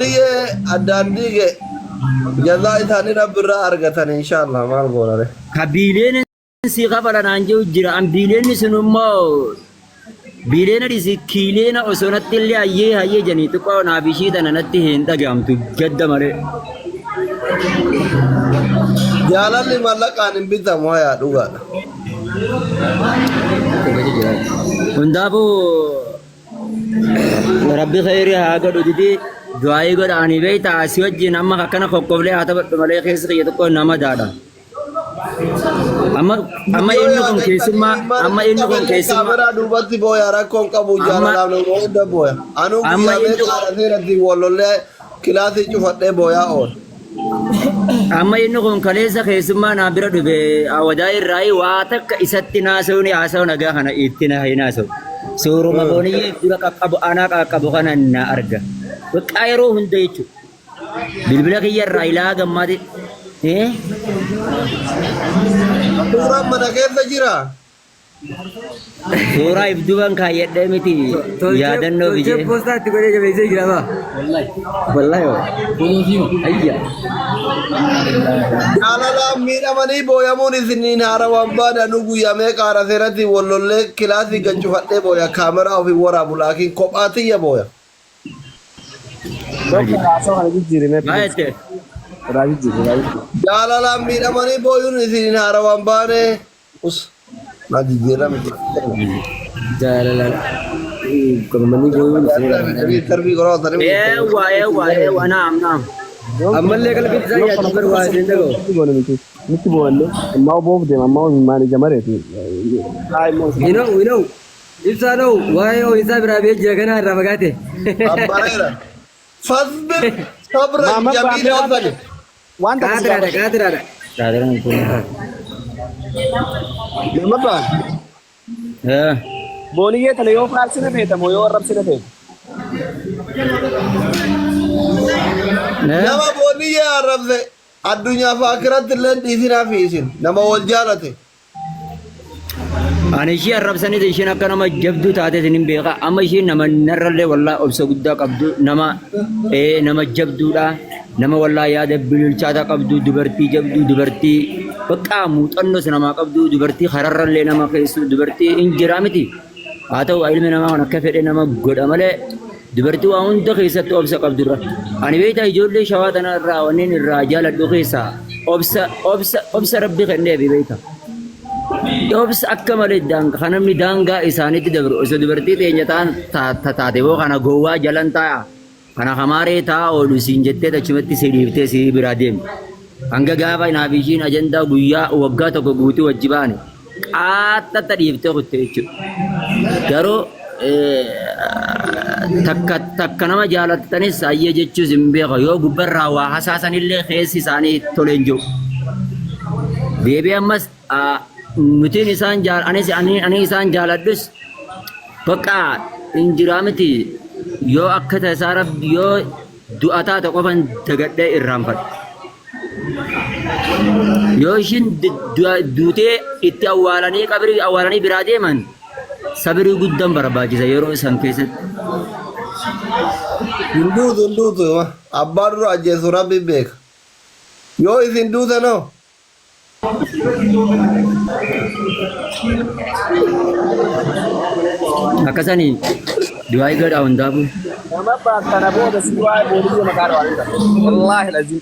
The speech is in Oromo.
Biyyee addaan diige jazaa isaanii rabbi irraa argatan inshaallah maal goonare. Ka biiliyoona sii kafala naan jiru jira. An biiliyoonni sun immoo biiliyoona dhisi kiiliyoona osoo natti illee hayyee hayyee janii xiqqoo naaf ishii tana natti hin dhaga'amtu gadda malee. Jaalalli mallaqaan hin bitamu hayaa dhugaadha. Hundaafuu Rabbi kheyrii haa godhu didii du'aayii godha ani beektaa si wajjin amma akkana kokkoflee haa taphadhu malee keessi kiyya tokko nama daadha. Amma amma Yoo inni kun yaadattanii keessummaa imimmaan amma isin inni kun qabellee keessummaa kaameraa duubatti booya rakkoon qabu amma jaalalaaf nama hunda booya. Anuu amma guyyaa inni meeqa haadha seeratti wallollee kilaasii cufadhee booyaa oola. Amma inni kun kaleessa keessummaa naa bira dhufe wadaa irraa waa takka isatti naasa'uun haasa'u nagaa kana itti na hin haasa'u. Suuruma booniyyee dura qaqqabu anaa qaqqabu kana na arga. Baqqaa yeroo hunda jechuudha. Bilbila kiyya irraa ilaa gammaati. Eh? Suuraan mana keessa jira. Suuraa if duban kaayyadhee miti yaadannoo Tolchee bijee. poostaa itti godhee jabeessee jira baa. Wallahi. Ayya. Jaalalaan miidhamanii booyamuun isiniin haarawaan baane anuu guyyaa meeqa haadha seeratti wallollee kilaasii gad cufadhee booya kaameraa ofii waraabu laakiin kophaa tiyya booya. Doktar haasawaa kana jijjiiri mee Maal please. jette? Irraa jijjiiri irraa jijjiiri. Jaalalaan miidhamanii booyuun isiniin haarawaan baane us na jijjiirra miti. Jaalalaan qabamanii booyuun isin irraa. Tarbii qoroo tarbii. Eewwa eewwa eewwa naam naam. Ammallee qalbiin isaa yaaddu bar waa isin dhaga'u. Goone miti. Nutti boonne ammaa boof deema ammaa maal ija mareeti. Hinoo hinoo ibsaa noo waa'ee ooyisaa biraa bee jira ganaa irraa fagaate. Abbareera. Fasbir sabran Maamma jamiilaa baamee sani. waan takka si Qaatiraadha gaafadha. qaatiraadha. Qaatiran kun. Maamma baan Eh. booniyyee tana yoo faarsina feeta moo yoo arrabsina feeta? Eh. Nama booniyyee arrabse addunyaa fi akiratti illee dhiisinaa fi isin nama wal jaalate. Ani ishii arrabsanis ishiin akka nama jabduu taates hin beeka. Amma ishiin nama narrallee wallaa obsa guddaa qabdu nama nama jabduudha. Nama wallaa yaada bililchaataa qabdu dubartii jabduu dubartii baqqaa muuxannoos namaa qabdu dubartii kararrallee nama keessu dubartii hin jiraa miti. Haa ta'u ilmi namaa kan akka fedhe nama godha malee dubartii waa hunda keessatti obsa qabdurra. Ani beektaa ijoollee shawaa tana irraa wanneen irraa jaaladhu keessaa obsa obsa obsa rabbi kenneefi beektaa. Obsa akka malee daangaa kan namni daangaa isaaniitti dabru osoo dubartii teenya ta'an taate boo kana gowwaa jalan taa'a. Kana kamaaree taa oolu siin jettee achumatti si dhiiftee si biraa deemti. Hanga gaafa naaf ishiin ajandaa guyyaa waggaa tokko guutuu wajji baane qaaxxatta dhiiftee kutte jechuudha. Garuu takka takka nama jaalattanis hayyee jechuus hin beeku. Yoo gubbarraa waa hasaasanillee keessi isaanii tole hin jiru. Deebi'ee ammas nutiin isaan jaal anis ani isaan jaaladhus bakka hin jiraa miti yoo akka tasaa rabbi yoo du'a taate qofan dagadhee irraanfadha. Yoo ishiin duutee itti awwaalanii qabrii awwaalanii biraa deeman sabirii guddaan barbaachisa yeroo san keessatti. Hin duutu hin duutu abbaa dura ajjeesu rabbi beeka. Yoo isin duutanoo Akkasanii du'aa godhaa hundaafuu. Nama kana booda si waa'ee booniyyee maqaa dhawaa. Wallaahi lazim.